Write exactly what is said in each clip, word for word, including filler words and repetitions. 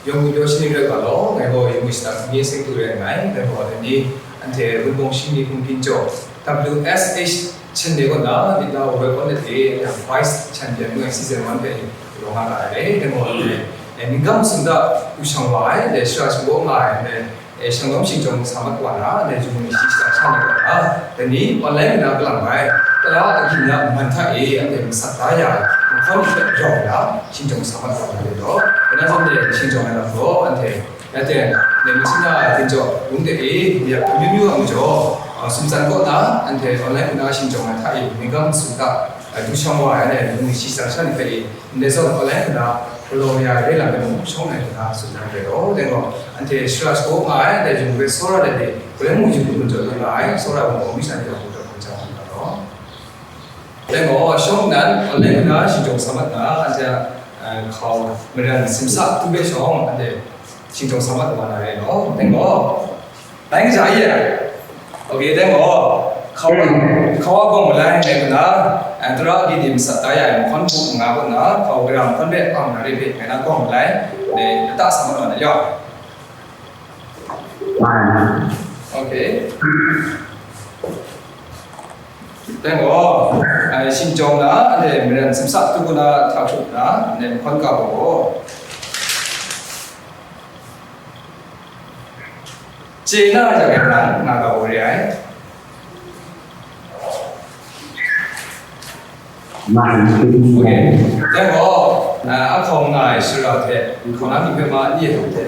Yawng mu pyaw shani rai ga law, ngai gaw yawng mu shadang hkam ye seng tu rai nngai, ngai gaw dai ni, anhte Wunpawng Shingni Hpung Ginjaw, W S H Channel kaw na, myit na World College de, Vice Champion ngu ai season one hpe rawng nga ra ai, dai gaw, eh, ningkang masum hta du shang wa ai, dai shara shagu nga ai, dai, eh, Shanglawm Shingjawng sa mat wa na, dai yawng mu shi shang sha ni kaw na, dai ni online na kalang bai, tara agyin na man hta e, anhte masat da ya ai, mahkawn ni hpe rau nna, shingjawng sa mat wa na rai law, dai na zawn de, shingjawng ai lam gaw, anhte, ya ten, dai ni hpung na ginjaw, lung de e, ya, amyu myu a majaw, ah, sumtsan kaw na, anhte online na shingjawng ai hta e, ningkang masum hta, ah, du shang wa ai, dai yawng mu shi shang sha ni hpe e, ndai zawn online na, galaw ya ai rai lam de mung, shawng ai hta sumtsan rai law, dai gaw, anhte shara shagu nga ai, dai yawng rai tsawra ai de, galai mung yawng hpung jaw lu nga ai, tsawra ai mung gaw, mi sha ni a hpung jaw hpung jaw hpung jaw law. Dai gaw, shawng nnan, online na shingjawng sa mat na, anhte, eh, hkau maran simsa tu hpe shawng, anhte shingjawng sa mat wa na rai law. Dai gaw, lai kaja ye? Ok, dai gaw, hkau, hkau a gawng malai ngai na, eh, tara agyin ni masat da ya ai mahkawn hku nga kaw na, hkau gara mahkawn hpe ang na re hpe ngai na gawng malai, dai lata sa mat wa na yaw. Ok. Dai gaw, ai, shingjawng na, anhte maran simsa tu na hta hkrup na, anhte mahkawn ga gaw, chye na ai hta gaw, nga ga gaw re ai. Ok. Dai gaw, a, ahkau nga ai shara hte, hkau na myi hpe ma, ni e hte,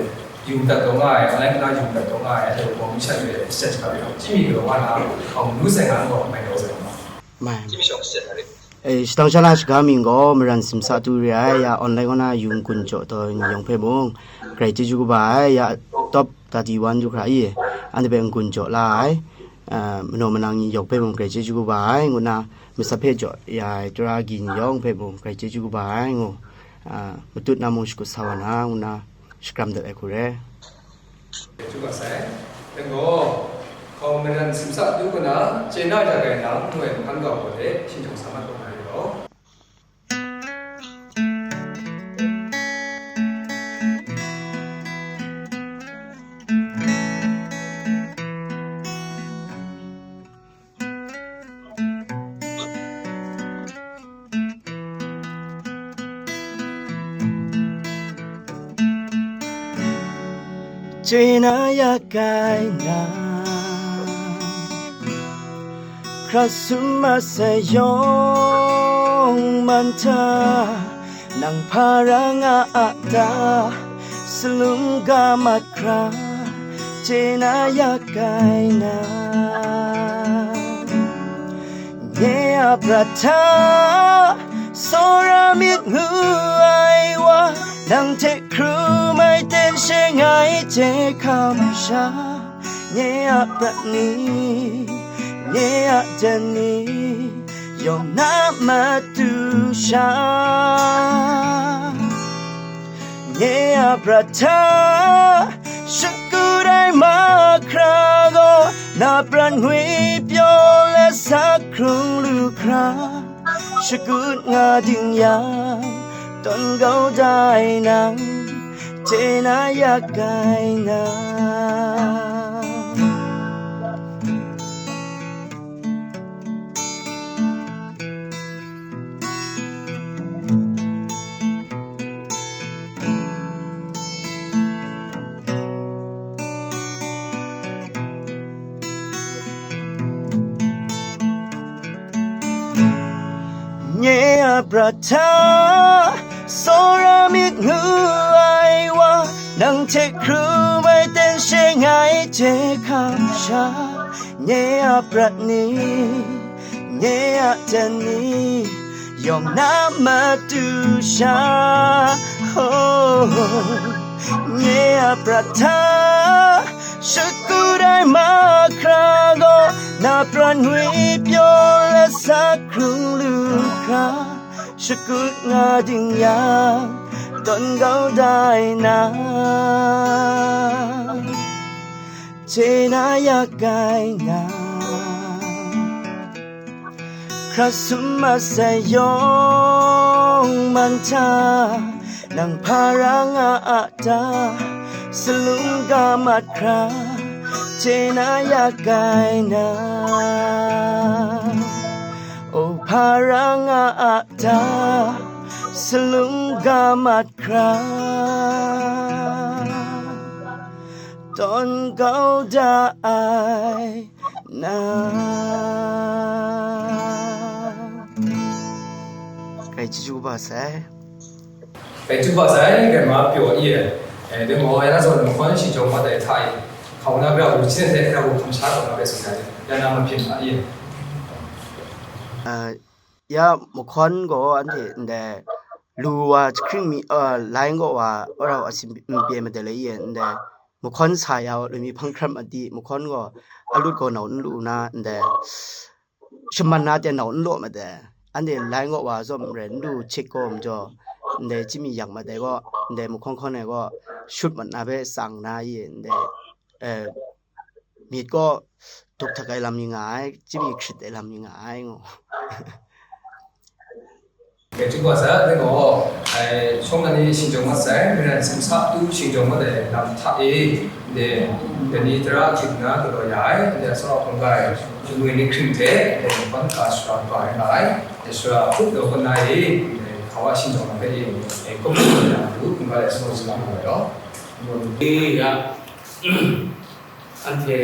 yung dat taw nga ai, online na yung dat taw nga ai, hte gaw, mi sha ni hpe, step hkap yawng, chyi mi galaw nga na, hkau nu sai nga gaw, mai taw sai nga. Mai. Chyi mi shawng step na re. E, shadang sha na shaga mying gaw, maran simsa tu re ai, ya online kaw na yung gun jaw taw ni yawng hpe mung, grai chyeju kaba ai, ya top thirty-one du hkra i, anhte hpe n-gun jaw la ai, a, manaw manang ni yawng hpe mung grai chyeju kaba ai, ngu nna, masat hpe jaw ya ai tara agyin ni yawng hpe mung grai chyeju kaba ai, ngu, a, matut na mung shakut sa wa na, ngu nna, shakram dat ai hku re. Chyeju kaba sai, dai gaw, hkau maran simsa tu kaw na, chye na ja gai nang, ngu ai mahkan ga gaw hte, shingjawng sa mat kaw na re law. Chye na ya kai na, hkra sum masai yawng man hta, nang hpa ra nga a ta, salum ga mat hkra, chye na ya kai na. Nye a prat hta, tsawra myit ngu ai wa, nang hte hkrum ai ten she ngai chye hkam sha, nye a prat ni, nye a jan ni, yawng na matu sha. Nye a prat hta, shakut ai mahkra gaw, na prat ngwi pyaw let sa hkrung lu hkra, shakut nga ding yang, tawn kau da ai nang, chye na ya kai na. Nye a prat hta, tsawra myit ngu ai wa, nang hte hkrum ai ten she ngai chye hkam sha, nye a prat ni, nye a jan ni, yawng na matu sha, oh, nye a prat hta, shakut ai mahkra gaw, na prat ngwi pyaw let sa hkrung lu hkra, shakut nga ding yang, tawn kau da ai nang, chye na ya kai na. Hkra sum masai yawng man hta, Nang hpa ra nga a ta, salung ga mat hkra, chye na ya kai na. O hpa ra nga a ta, salung ga mat hkra, tawn kau da ai na. Kai chyeju kaba sai. Kai chyeju kaba sai, kai ma pyaw i e. Eh, dai maw, ya na zawn mahkawn shingjawng mat ai hta e, hkau na bra wu hten hte hkra wu hkam sha taw na bai tsun ai, ya na mahpyin hta i e. Ah, ya mahkawn gaw anhte ndai lu wa jahkring mi, ah, lai kaw wa, wa rau asin n pye madai lai i e, ndai mahkawn sa ya wa lu mi hpang hkram a di, mahkawn gaw alut gaw nau n lu na, ndai shaman na ten nau n law madai. Anhte lai kaw wa zawn rai n lu chik gaw majaw, ndai chimi yak madai gaw, ndai mahkawn hkawn ai gaw shut mat na hpe tsang na i, ndai, eh, myit gaw duk htak ai lam mi nga ai, chimi hkrit ai lam mi nga ai ngu. Kai chyeju kaba sai, dai gaw, ai, shawng na ni shingjawng mat sai, maren simsa tu shingjawng mat ai lam hta e, de, de ni tara hkying na galaw ya ai, de, tsawra hpung ga ai, jumwi ni hkring hte, de, ban ka sara kaba rai nga ai, de, sara hpuk daw kau na e, de, hkawa shingjawng na hpe e, e, kum na du, hpung ga ai sumsing nga ai gaw. E, ya, anhte,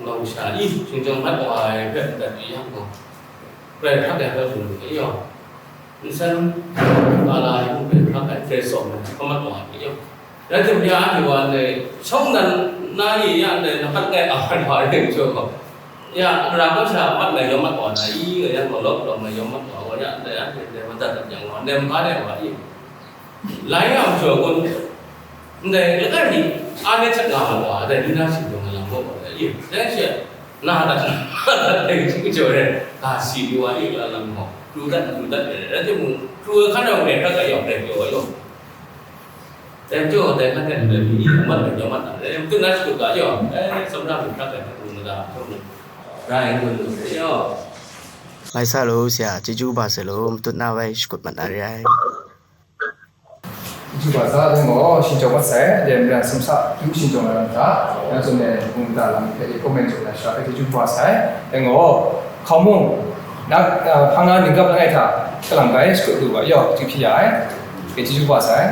Nau sha i, shingjawng mat wa ai hpe dat i yang gaw, grai hkrak ai hpe hpung ai yaw, nsen, ala ai hpe hkrak ai hpe tsawm ai hpe mat wa ai yaw. Rai timung ya, anhte wa ndai shawng nnan na i ya ndai lamat ngai a mat wa ai hpe jaw gaw, ya, gara kau sha mat ngai yawm mat wa na i, nga yang gaw, lawm lawm ngai yawm mat wa gaw, ya, ndai anhte ndai madat dat yang gaw, nem hpa de wa i. Lai nga majaw kun, ndai langai mi, a ni hte nga ma wa, dai ni na shingjawng ai lam gaw, dai, dai she, na dat, na dat dai kaji kajaw rai, ga si lu wa, i la lam gaw, pru dat, pru dat, rai, rai timung, pru ai hkan rai, rai hkrat ga yawng, rai pyaw wa yawng. Dai majaw, dai hkan rai, rai mi, mat rai, mat na, rai, matu na shakut ga yawng, rai, samra mi hkrat rai, hkrat rai, rai, rai, rai, rai, rai, rai. Mai sa lu, sia, chyeju kaba sai lu, matut na wai shakut mat na re ai. Chyeju kaba sai, dai gaw, shingjawng mat sai, dai maren simsa tu shingjawng ai lam hta, ya zawn e, mungdan lam hpe comment jaw na sha, chyeju kaba sai, dai gaw, hkau mung, na, ah, hpang na ning gap langai hta, kalam gai shakut lu ga, yaw, chyeju hpyi ya ai, chyeju kaba sai.